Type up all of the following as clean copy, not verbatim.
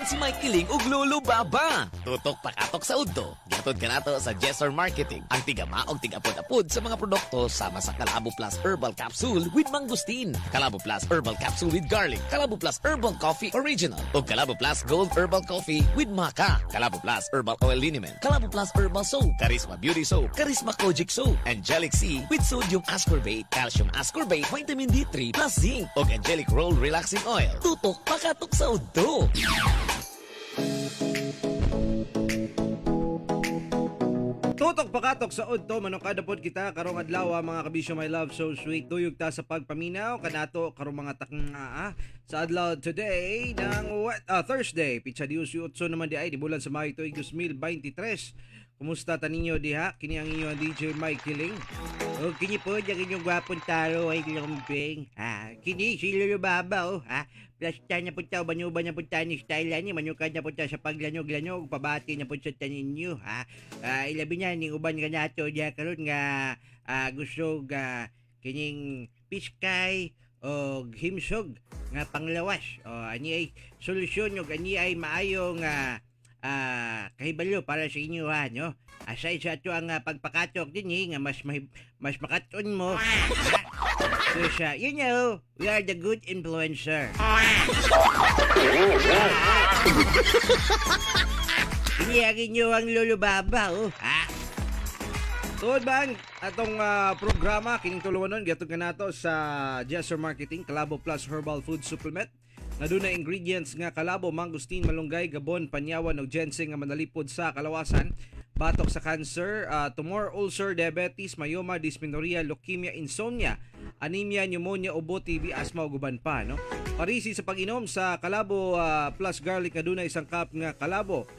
Si Mike Kiling ug Lolo Baba. Tutok pakatok sa udto. Gihatod kanato sa Jessor Marketing. Ang tigama og tigapod-apod sa mga produkto sama sa Kalabo Plus Herbal Capsule with Mangosteen, Kalabo Plus Herbal Capsule with Garlic, Kalabo Plus Herbal Coffee Original, ug Kalabo Plus Gold Herbal Coffee with Maca, Kalabo Plus Herbal Oil Liniment, Kalabo Plus Herbal Soap, Charisma Beauty Soap, Charisma Kojic Soap, Angelic C with Sodium Ascorbate, Calcium Ascorbate, Vitamin D3 plus Zinc, ug Angelic Roll Relaxing Oil. Tutok pakatok sa udto. Tutok pakatok sa udto, manukada pod kita karong adlaw, mga kabisyo, my love so sweet. Duyog ta sa pagpaminaw kanato karong mga takngaa sa adlaw today ng Thursday, pitsa 18 naman di ay di bulan sa Mayo tuig 2023. Kumusta ta ninyo diha? Kini ang inyong DJ Mike Kiling. O kini po, ang inyong gwapong taro ay lumbing. Ha, kini si Lolo Baba oh, ha. Plasta na po ta, banyuba na po ta ni style ani, manukad na po ta sa paglanog-lanog, pabati na po sa taninyo, ha. Ilabi na ning uban ka nato diha karon nga gusto ga kining piskay o himsog nga panglawas. O ani ay solusyon ug ani ay maayo nga kahibalo para sa inyo, ha, no. Aside sa ato ang pagpakatok din eh, nga mas makaton mo. So siya, we are the good influencer. Iniyagin nyo ang Lolo Baba, oh. Ha? Tuod ba ang atong programa kining tuluwanon gihatod kanato sa Jessor Marketing Kalabo Plus Herbal Food Supplement nga dunay ingredients nga kalabo, mangosteen, malunggay, gabon, panyawan ug ginseng nga manalipod sa kalawasan, batok sa cancer, tumor, ulcer, diabetes, myoma, dysmenorrhea, leukemia, insomnia, anemia, pneumonia, ubo, TB, asthma ug uban pa, no. Parisi sa pag-inom sa Kalabo Plus Garlic nga dunay isang cup nga kalabo,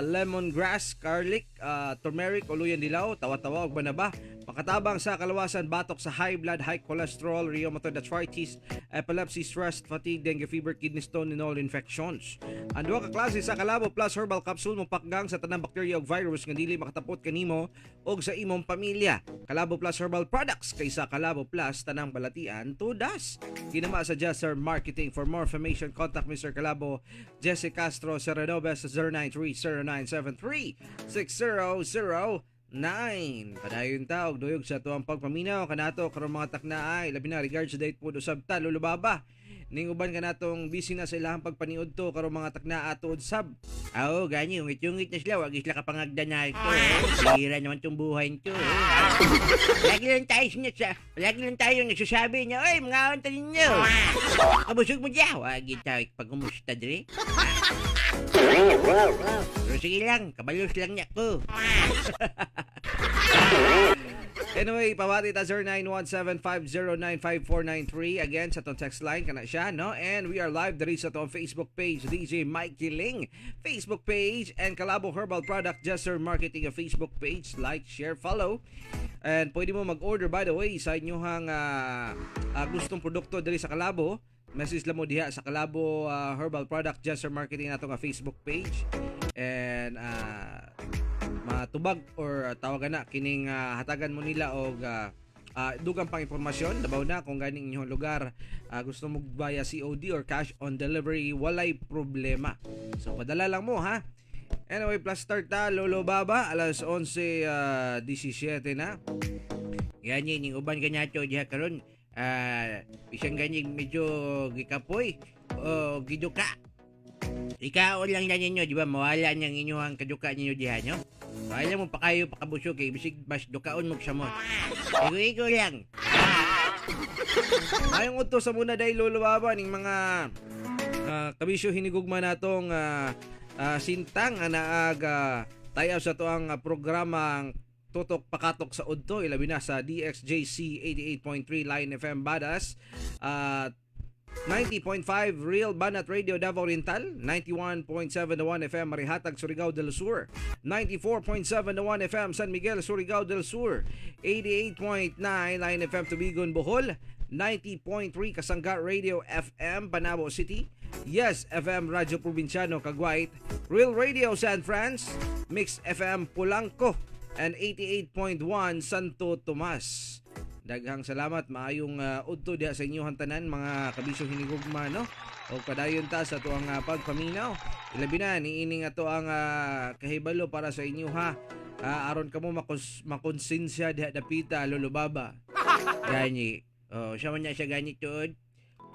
lemongrass, garlic, turmeric o luyan dilaw, tawa-tawa ug banaba. Makatabang sa kalawasan, batok sa high blood, high cholesterol, rheumatoid arthritis, epilepsy, stress, fatigue, dengue fever, kidney stone, and all infections. Ang duha ka klase sa Kalabo Plus Herbal Capsule mopakgang sa tanang bakterya ug virus nga dili makatapot kanimo ug sa imong pamilya. Kalabo Plus Herbal Products kaysa Kalabo Plus tanang balatian tudas. Kinama sa Jesser Marketing. For more information, contact Mr. Kalabo Jesse Castro Serenobes sa 0930973 6009. Padayon ta og duyog sa tuang pagpaminaw kanato karong mga takna ay labi na regards sa date po usab ta, Lolo Baba. Ning uban kanatong busy na sa ilahang pagpaniud to karong mga takna atuod sab. Oo, gani, ungit-ungit na sila, wag sila kapangagda na ito, eh. Sira naman tong buhay nito, eh. Lagi lang tayo nagsasabi niya, "Oy, mga ta ninyo. Kabusog mo diya." Wag tayo pagkumusta dre. Pero sige lang, kabalos lang niya ko. Anyway, pabati ta 0917-509-5493. Again, sa atong text line, kana siya, no? And we are live diri sa atong Facebook page, DJ Mike Ling Facebook page, and Kalabo Herbal Product Jester Marketing Facebook page. Like, share, follow. And pwede mo mag-order, by the way, sa inyong gustong produkto diri sa Kalabo. Message lang mo diha sa Kalabo Herbal Product Jester Marketing nato nga Facebook page. And matubag or tawagan na kining hatagan mo nila og dugang pang impormasyon labaw na kung ganing inyong lugar gusto mo via COD or cash on delivery, walay problema. So padala lang mo, ha. Anyway, plus start ta, Lolo Baba, alas 11:17 na. Gani, ning uban kanato diha karon, bisan gani medyo gikapoy o giduka. Ikaw lang na ninyo, di ba? Mawala niyang inyong kaduka ninyo diha, no? Kaya mo pa kayo pakabusog kay bisig mas dukaon mo sa mo. Igo-igo lang. Ayong udto sa muna dahil, Lolo Baba, ning mga kabisyo hinigugma natong sintang nga naag tayaw sa tuang programang Tutok Pakatok sa Udto, ilabi na sa DXJC 88.3 Line FM Badas at 90.5 Real Banat Radio Davao Oriental, 91.7 The 1 FM Marihatag, Surigao del Sur, 94.7 The 1 FM San Miguel, Surigao del Sur, 88.9 Line FM Tubigon, Bohol, 90.3 Kasangga Radio FM Panabo City, Yes FM Radyo Provinciano Cagwait, Real Radio San Franz, Mix FM Polanco, and 88.1 Santo Tomas. Daghang salamat, maayong udto diha sa inyong tanan mga kabisyong hinigugma, no. O padayon ta sa tuang pagpaminaw. Ilabi na niining ato ang kahibalo para sa inyo ha. Aron kamo makonsensya diha dapita, Lolo Baba. Gani. Oh, siya man na siya gani tuod.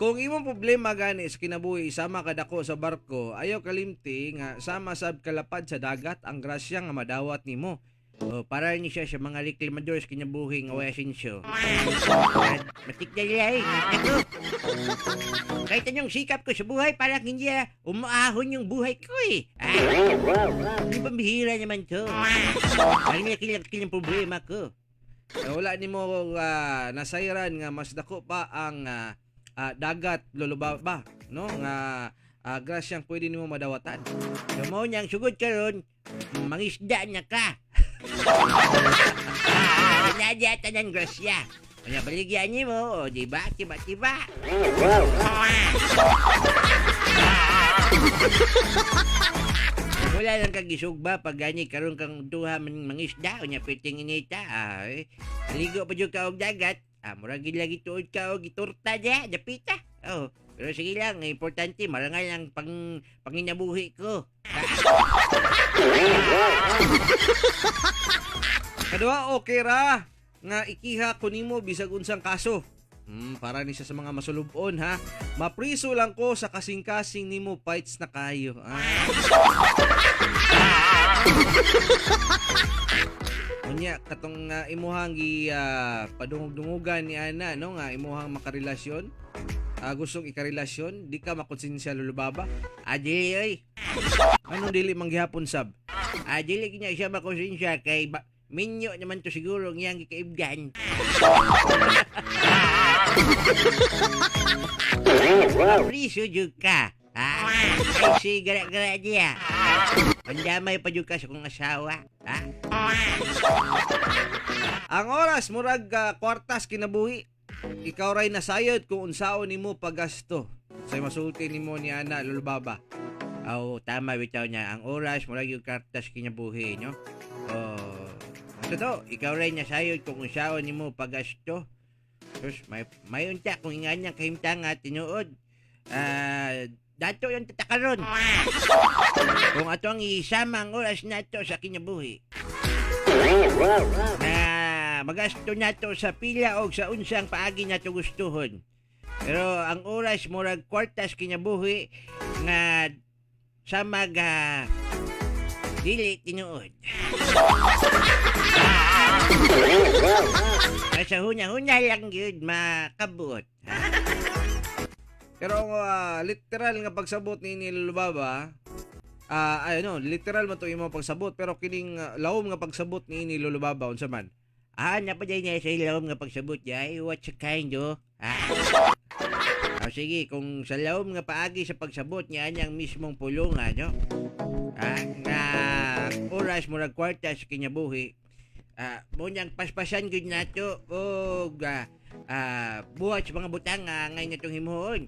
Kung imong problema gani sa kinabuhi sama kadako sa barko, ayaw kalimti nga sama sab kalapad sa dagat ang grasya nga madawat nimo. Oh, para ni siya sa mga reklamador sa kinabuhi nga way asenso. Matik na nila eh. Ako. Kahit anong sikap ko sa buhay, parang hindi umaahon yung buhay ko eh. Di ba bihira naman to? Parang laki-laki ng problema ko. Eh, wala nimo nasayran nga mas dako pa ang dagat, Lolo Baba, no, nga grasyang pwede nimo madawatan. So mo niyang sugod karon, mangisda na ka. Kinadya tanan grasya. Kaya baligyan niyo mo, o, di ba? Tiba-tiba. Wala lang kag gisugba pag gani karon kang duha man mangisda unya piting inita. Ay, ligo pa jud ka og dagat. Murag gid lagi tuod ka og giturta diha, dapita. Oh, pero sige lang, importante marangal ang panginabuhi ko. Kadua, okay ra nga ikiha ko nimo bisag unsang kaso. Para ni siya sa mga masulubon ha. Mapriso lang ko sa kasing-kasing nimo, fights na kayo. Unya katong imuhang gi padungog-dungugan ni ana no nga imuhang makarelasyon. Gustong ikarelasyon, di ka makonsensya, Lolo Baba. Dili oy. Anong dili man gihapon sab? Dili kanya siya makonsensya kay ba, minyo naman to siguro ang iyang gikaibgan. Priso jud ka. Ha? Ay si gara-gara niya. Pandamay pa jud ka sa kong asawa. Ha? Ang oras murag kwartas kinabuhi. Ikaw ray nasayod kung unsaon nimo paggasto. Say masulti nimo ni ana, Lolo Baba? Aw, tama bitaw niya. Ang oras murag yung kwartas kinabuhi, no? Oh, totoo, ikaw ray nasayod kung unsaon nimo paggasto. Sus, may unta kung ingan niyang kahimtang nga tinuod. Dato yung tatakaron. Kung ato ang isama ang oras nato sa kinabuhi. Na magasto nato sa pila o sa unsang paagi nato gustuhon. Pero ang oras murag kwartas kinabuhi nga sa mag dili tinuod. Sa huna-huna lang yun makabuot. Pero ang literal nga pagsabot ni Lolo Baba, ay no, literal man to imong pagsabot, pero kining lawom nga pagsabot ni Lolo Baba unsa man? Napaday niya sa ilawom nga pagsabot niya. Ay, what's a kind, oh? Sige, kung sa lawom nga paagi sa pagsabot niya niyang mismong pulungan, no? Nga oras murag kwarta sa kinabuhi. Mo niyang paspasan gyud nato og buhat sa mga butang nga ngay natong himuon.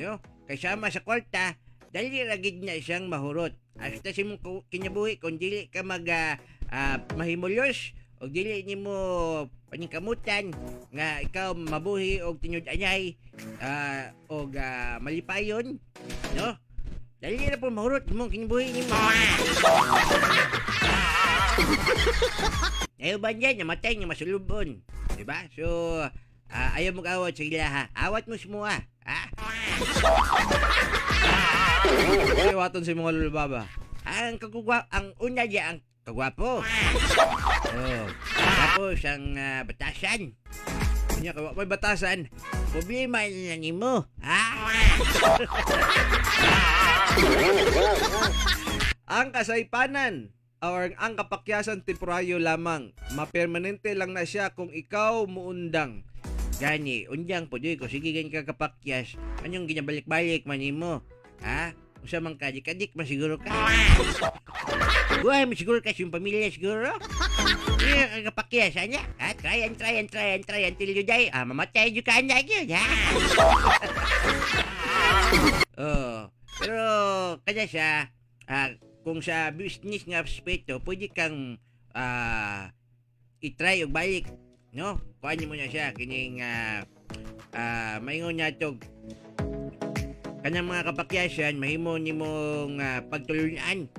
No? Kay sama sa kwarta, dali ra gid na siyang mahurot. Hasta sa imong kinabuhi kung dili ka mag mahimulos og dili nimo paningkamutan nga ikaw mabuhi og tinud-anay og malipayon, no? Dali ra po mahurot imong kinabuhi nimo. Ayaw ba niya, namatay niya masulubon. Diba? So, ayaw mag-awat sa ila ha. Awat mo semua. Ha? Ayaw aton sa mga Lolo Baba. Ang una niya, ang kagwapo. Oh. Tapos, ang batasan. Unya ka may batasan. Problema na nimo. Ha? Ang kasaypanan or ang kapakyasan temporaryo lamang. Mapermanente lang na siya kung ikaw muundang. Gani, undang po ko sige gan ka kapakyas. Anong ginabalik-balik man nimo? Ha? Usa man ka, di kadik man siguro ka. Buhay mo siguro ka sa pamilya siguro. Hindi ka kapakyas, anya? Ha? Try and try and try and try until you die. Mamatay jud ka anya gyud, ha? Oh, pero kaya siya, kung sa business nga aspeto, pwede kang i-try og balik, no? Kuan mo na siya kining maingon na to. Kanang mga kapakyasan mahimo nimong pagtulunan.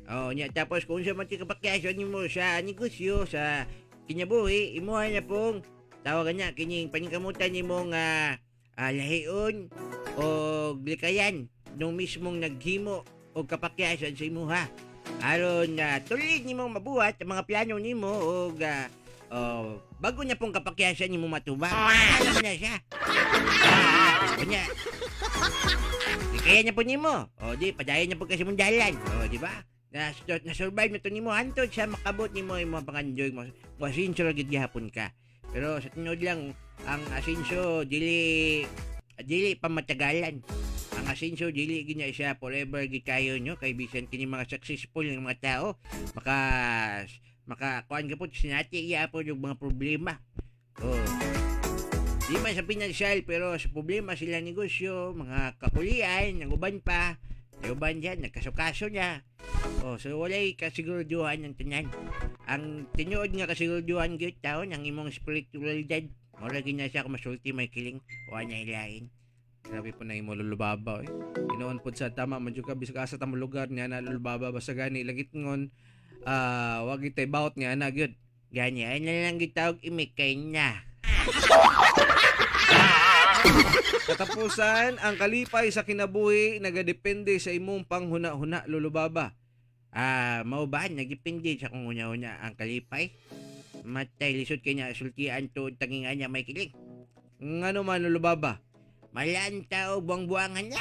Oh, nya tapos kung unsa man ti kapakyasan nimo sa negosyo sa kinabuhi, imuha na pong tawagan niya kining paningkamutan nimo nga lahion o likayan nung mismong naghimo og kapakyasan sa imuha. Aron na tuloy nimo mabuhat ang mga plano nimo og oh, bago na pong kapakyasan nimo matubang. Alam na siya. Kunya, di kaya niya po nimo. O di, padayon niya po kasi mong dalan. O, di ba? Na, na-survive na to nimo hantod sa makabot nimo imong pangandoy mo. Mo asinso ra gyud gihapon ka. Pero sa tinuod lang, ang asinso dili dili pamatagalan. Ang asinso dili gyud na siya forever gid kayo nyo kay bisan kini mga successful ng mga tao maka maka kuan ka po sinati iya po yung mga problema. Oh. Di man sa pinansyal pero sa problema sila negosyo, mga kakulian, ang uban pa, yung uban dyan, nagkaso-kaso na. Oh, so walay kasiguraduhan ng tanan. Ang tinuod nga kasiguraduhan gyud taon ang imong spiritualidad. Mura gyud na siya kung masulti may kiling o na ilain. Grabe po na imo, Lolo Baba, eh. Inoon pod sa tama man jud ka bisag asa ta mo lugar niya na, Lolo Baba, basta gani lagit ngon wag itay bawt nga ana gyud. Gani ay na lang gitawag imikay na. Katapusan, ang kalipay sa kinabuhi nagadepende sa imong panghuna-huna, Lolo Baba. Mao ba nagdepende sa kung una-una ang kalipay? Matay lisod kay niya sultian to tangingan niya may kiling. Ngano man, Lolo Baba? Malanta o buang-buangan na.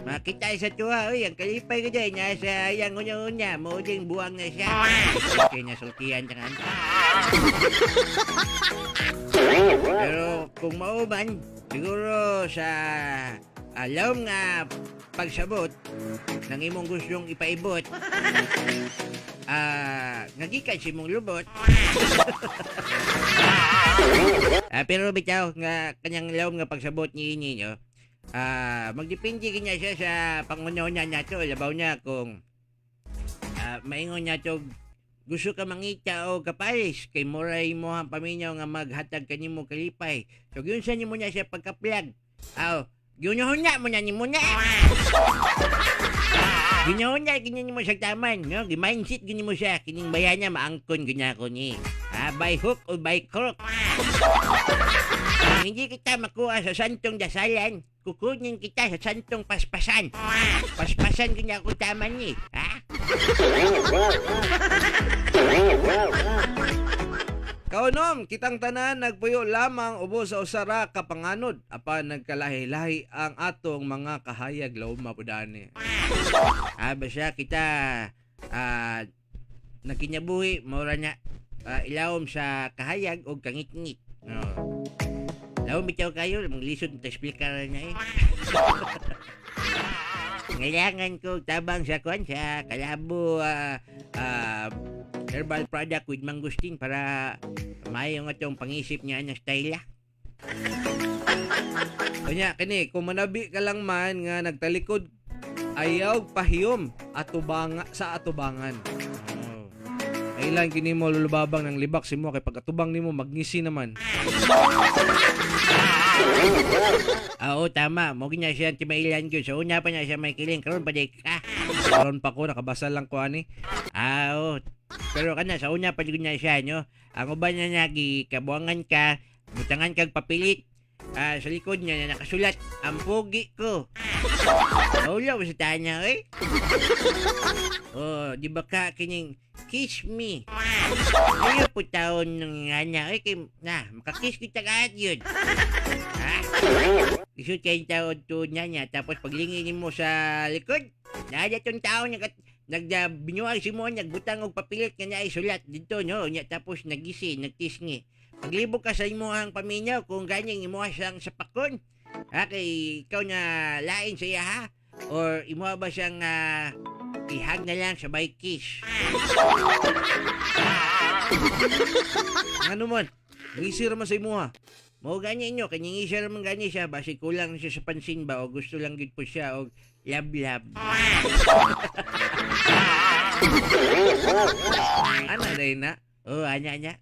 Makita sa tuwa, oy, ang kalipay ko dyan, nasa yang una-una, mo ding buwang na siya. Kaya nasultian tangan. Pero kung mauban, siguro sa alam nga pagsabot ng imong gustong ipaibot, nagikan si imong lubot. Pero bitaw nga kanyang lawom nga pagsabot ni ini nyo, magdepende kanya siya sa pangunauna nato, labaw niya kung maingon niya to gusto ka mangita o kaparis kay moray mo ang paminaw nga maghatag kanimo kalipay. So gyud sa nimo niya siya pagka-plug. Aw, gyunyuhon mo na nimo na. Gyunyuhon na ganyan mo siya taman, no? Gi-mindset gyud mo siya kining bayan niya maangkon gyud ako ni. By hook or by crook. Kung hindi kita makuha sa santong dasalan, kukunin kita sa santong paspasan. Paspasan ganyan ako taman ni. Ha? Kaunom, kitang tanan nagpuyo lamang ubos sa usa ra ka panganod apan nagkalahi-lahi ang atong mga kahayag lawom mapudani. Basta kita nagkinabuhi mura na ilawom sa kahayag o kangit-ngit. No. Lawom bitaw kayo, maglisod ta explicar na eh. Kailangan ko tabang sa kwan sa kalabo herbal product with mangosteen para maayo nga tong pangisip niya ng style. Kanya kini kung manabi ka lang man nga nagtalikod ayaw pahiyom atubanga sa atubangan. Oh. Kailan kini mo, Lolo Babang, ng libak si mo kay pag atubang nimo magngisi naman. Oo, tama. Mo niya siya timailan gyud. So una pa niya siya may kiling karon pa di ka. Karon pa ko nakabasa lang ko ani. Oo. Pero kana sa una pa gyud niya siya no. Ang uban niya niya gikabuangan ka, butangan kag papilit. Sa likod niya na nakasulat, ang pogi ko. Wala mo sa tanya, eh. Oh, di ba ka kining kiss me? Ayaw po taon ng nga niya, eh, kay, na, makakiss kita kaat yun. Ha? Isut kayong taon to niya niya, tapos paglingin mo sa likod, naada tong tao niya kat, nagbinuang si mo, nagbutang og papilit nga niya isulat dito, no? Nya, tapos nagisi, nagtisngi. Paglibog ka sa imuhang paminaw, kung ganyan imuha siyang sapakon, ha, kay ikaw na lain sa iya, ha? Or imuha ba siyang ihag na lang sabay kiss? Ano man? Ngisi ra man sa imuha. Mo ganyan nyo, kanyang isa naman ganyan siya, basi kulang siya sa pansin ba, o gusto lang gid po siya, o lab-lab. Ana day na. O, ana, ana.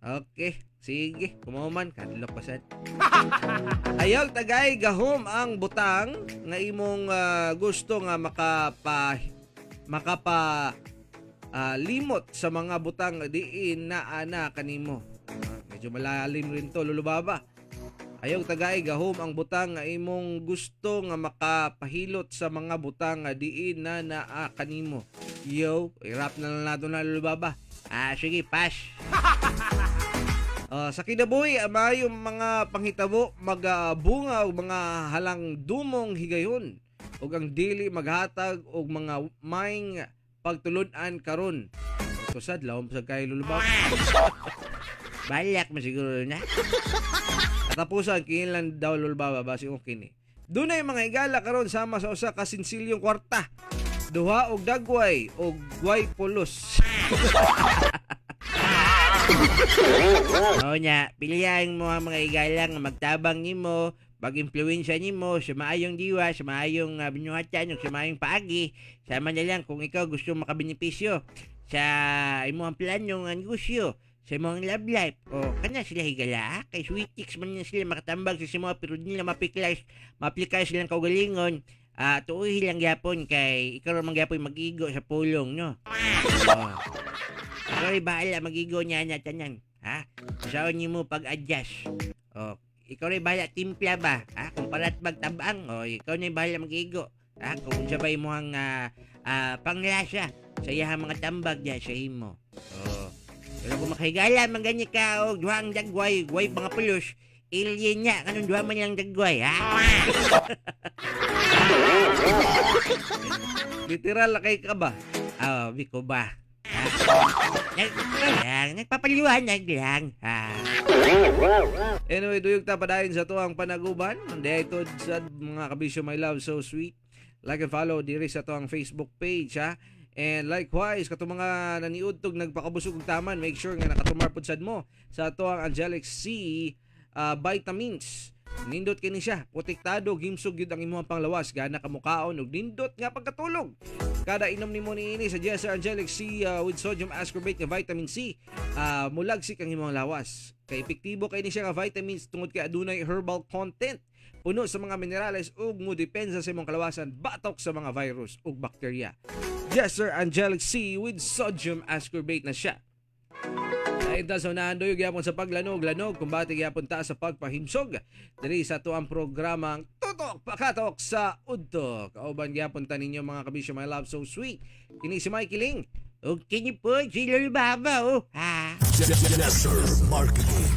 Okay, sige. Kumaw man, kadlok pa sad. Ayaw tagay gahom ang butang nga imong gusto nga makapa makapa limot sa mga butang diin na ana kanimo. Medyo malalim rin to, Lolo Baba. Ayaw tagay gahom ang butang nga imong gusto nga makapahilot sa mga butang nga diin na naa kanimo. Yo, i-rap na lang nato na, Lolo Baba. Sige, pass. Sa kinabuhi, maayong mga panghitabo magabunga og mga halang dumong higayon ug ang dili maghatag og mga maing pagtulun-an karon. Kusad lawom sa kay, Lolo Baba. Balak mo siguro na. Katapusan kini lang daw, Lolo Baba, basi okay ni. Dunay mga higala karon sama sa usa ka sinsilyong kwarta. Duha og dagway og way pulos. Oo nya, pilihan mo ang mga higala nga magtabang nimo, mag-impluwensya nimo sa maayong diwa, sa maayong binuhatan, ug sa maayong paagi. Sama na lang kung ikaw gusto makabenepisyo sa imong plano nga negosyo, sa imong love life. O kana sila higala, ah. Kay sweet chicks man na sila makatambag sa imo pero di nila maaplikar silang kaugalingon. Tuoy lang gyapon kay ikaw ra man gyapon mag-igo sa pulong, no. Oh. Ikaw rin bahala magigo niya na tanan. Ha? Usaon nimo pag-adjust. Oh, ikaw rin bahala timpla ba? Ha? Kung parat magtabang, oh, ikaw na yung bahala magigo. Ha? Kung unsa ba imong panglasa sa iyang mga tambag diya sa imo. Oh. Pero kung makahigala man gani ka og duhang dagway, way mga pulos, alien niya kanong duha man lang dagway, ha? Literal kay ka ba? Oh, biko ba? Ha? Lang, nagpapaliwanag lang. Ha? Anyway, duyog ta padayon sa tuang panaguban. Hindi ito sa mga kabisyo, my love, so sweet. Like and follow diri sa tuang Facebook page, ha. And likewise, katong mga naniudtog nagpakabusog og taman, make sure nga nakatumar pud sad mo sa tuang Angelic C vitamins. Nindot kini siya, protektado, gimsog gyud ang imong panglawas, gana ka mukaon og nindot nga pagkatulog. Kada inom nimo niini sa Jesse Angelic C with sodium ascorbate nga vitamin C, mulagsik ang imong lawas. Kay epektibo kay ni siya nga vitamins tungod kay adunay herbal content. Puno sa mga minerales ug mo depensa sa imong kalawasan batok sa mga virus ug bakterya. Jester Angelic C with sodium ascorbate na siya. Ay ta sa unahan, duyog gyapon sa paglanog-lanog, kumbate gyapon ta sa pagpahimsog diri sa ato ang programang Tutok Pakatok sa Udto. Kauban gyapon ta ninyo, mga kabisyo, my love, so sweet. Kini si Mikey Ling. Og kini po si Lolo Baba, oh. Ha? Yes, sir. Marketing.